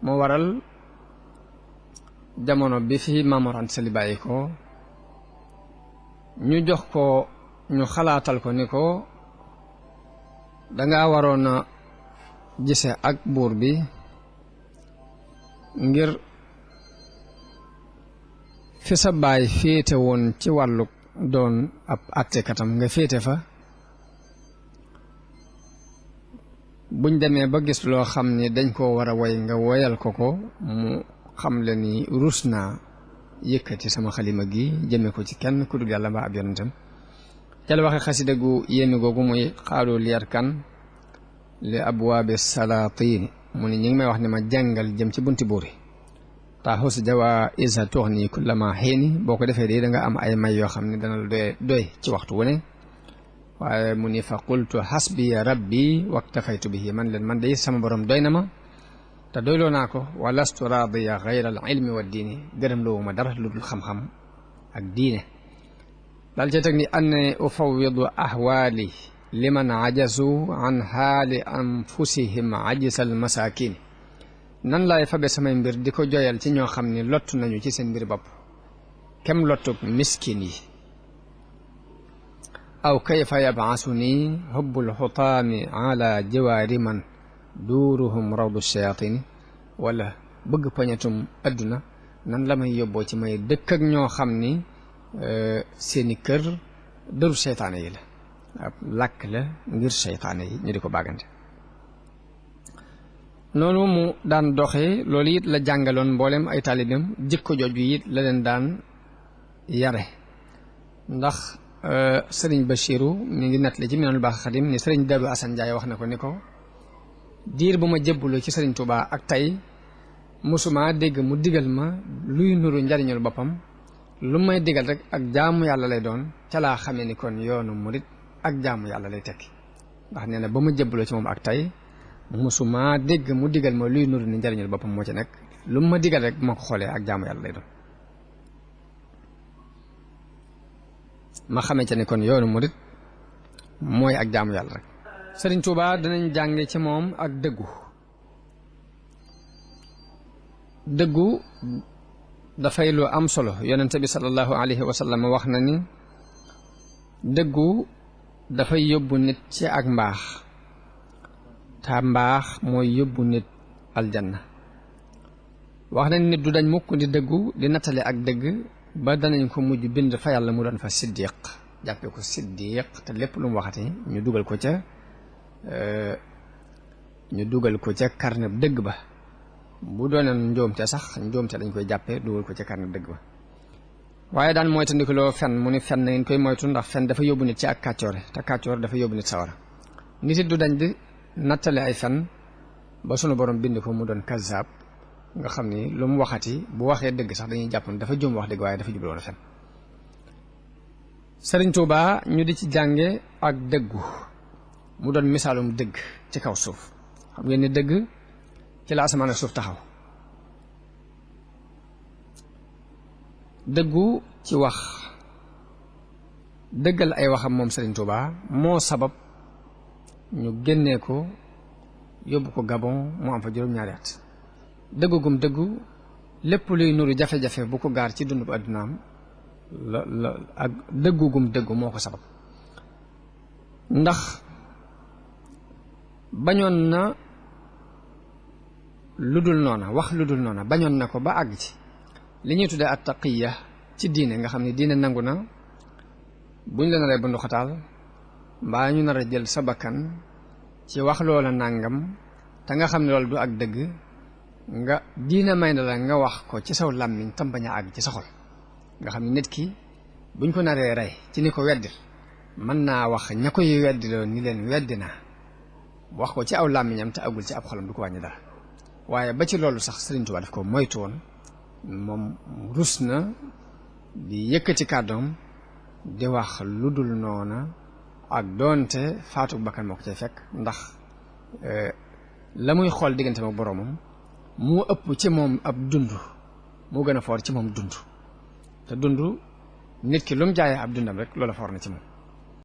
moo waral jamono bi fi Maam Mor Anta Sali bàyyi ko ñu jox ko ñu xalaatal ko ni ko danga waroon a gise ak buur bi ngir fi sa baay féete woon ci wàllu doon ab àttekatam nga féete fa buñ demee ba gis loo xam ni dañ koo war a woy nga woyal ko mu xam le ni rus naa yëkkati sama xalima gi jëme ko ci kenn ku dul yàlla mbaa ab yonentam ca la waxe xasida gu yéeme googu muy xaalu liyar kan li abwaabi salaatiin mu ni ñi ngi may wax ni ma jàngal jëm ci bunti buur yi taaxus jawa isa toxni kullama xiini boo ko defee de da nga am ay may yoo xam ne dana la doy ci waxtu wu ne waaye mu ni fa qultu xasbiya rabbi waktafaytu bihi man leen man de sama borom doy na ma te doyloo naa ko wa lastu raadiya gayra al ilmi wa diini gërëm loowu ma dara lu dul xam-xam ak diine daal ca teg ni anne ufawidu ahwaali liman ajazu an xaali anfusihim ajisal masakin nan laay fabe samay mbir di ko joyal ci ñoo xam ni lott nañu ci seen mbir bopp kem lottuk miskin yi aw kayfa yabaasu nii hubbul xutaami ala jiwaari man duuruhum rawdu shayatini wala bëgg poñetum adduna nan la may yóbboo ci may dëkk ak ñoo xam ni seeni kër dëru seytaane yi la ab làkk la ngir seytaane yi ñu di ko bàggante noonu mu daan doxee loolu it la jàngaloon mboolem ay taalibeem jikko jooju it la leen daan yare ndax sëriñ Bachiru mi ngi nettali ci Minanul Baaxil Xadim ni sëriñ Daru Asan Njaay wax na ko ni ko diir bu ma jébbalu ci sëriñ Tuubaa ak tey musuma dégg mu digal ma luy nuru njariñul boppam lu may digal rek ak jaamu yàlla lay doon ca laa xamee ni kon yoonu murit ak jaamu yàlla lay tekki ndax nee na ba ma jébbaloo ci moom ak tey musuma dégg mu digal ma luy nuru ni njariñul boppam moo ci nekk lu ma digal rek moo ko xoolee ak jaamu yàlla lay doon ma xamee ca ni kon yoonu murit mooy ak jaamu yàlla rek Sëriñ Tuubaa danañ jànge ci moom ak dëggu dafay lu am solo yonente bi sallallahu alayhi wa sallam wax na ni dëggu dafay yóbbu nit ci ak mbaax te mbaax mooy yóbbu nit aljanna wax na ni nit du dañ mukk di dëggu di nattale ak dëgg ba danañ ko mujj bind fa yàlla mu doon fa siddiq jàppe ko siddiq te lépp lu mu waxati ñu dugal ko ca karneb dëgg ba bu doonoon njóomte sax njóomte dañ koy jàppe dugal ko ca karneb dëgg ba waaye daan moytandikuloo fen mu ni fen na ngeen koy moytu ndax fen dafa yóbbu nit ci ak kàccoore te kàccoor dafa yóbbu nit sawara nit it du dañ di nattale ay fen ba sunu borom bind ko mu doon kazaab nga xam ni lu mu waxati bu waxee dëgg sax dañuy jàpp ne dafa jum wax dëgg waaye dafa jubloon a fen Sëriñ Tuubaa ñu di ci jànge ak dëggu mu doon misaalum dëgg ci kaw suuf xam ngeen ni dëgg ci la asamaan ak suuf taxaw dëggu ci wax dëggal ay waxam moom Sëriñ Tuubaa moo sabab ñu génnee ko yóbbu ko Gabon mu am fa juróom-ñaari at dëggu gum dëggu lépp luy nuru jafe-jafe bu ko gaar ci dund bu addunaam la ak dëggu gum dëggu moo ko sabab ndax bañoon na lu dul noona wax lu dul noona bañoon na ko ba àgg ci li ñuy tuddee at taqiya ci diine nga xam ne diine nangu na buñ la naree bundu xataal mbaa ñu nar a jël sa bakkan ci wax loola nàngam te nga xam ne loolu du ak dëgg nga diine may na la nga wax ko ci saw làmmiñ tam bañ a àgg ci sa xol nga xam ne nit ki buñ ko naree rey ci ni ko weddil mën naa wax ña koy weddiloo ni leen weddi naa wax ko ci aw làmmiñam te agul ci ab xolam du ko wàññi dara waaye ba ci loolu sax Sëriñ Tuubaa daf ko moytu woon moom rus na di yëkkati kàddoom di wax lu dul noona ak doonte faatu bakkan moo ko cay fekk ndax la muy xool diggante ak boroomam moo ëpp ci moom ab dund moo gën a foor ci moom dund te dund nit ki lu mu jaayee ab dundam rek loola foor na ci moom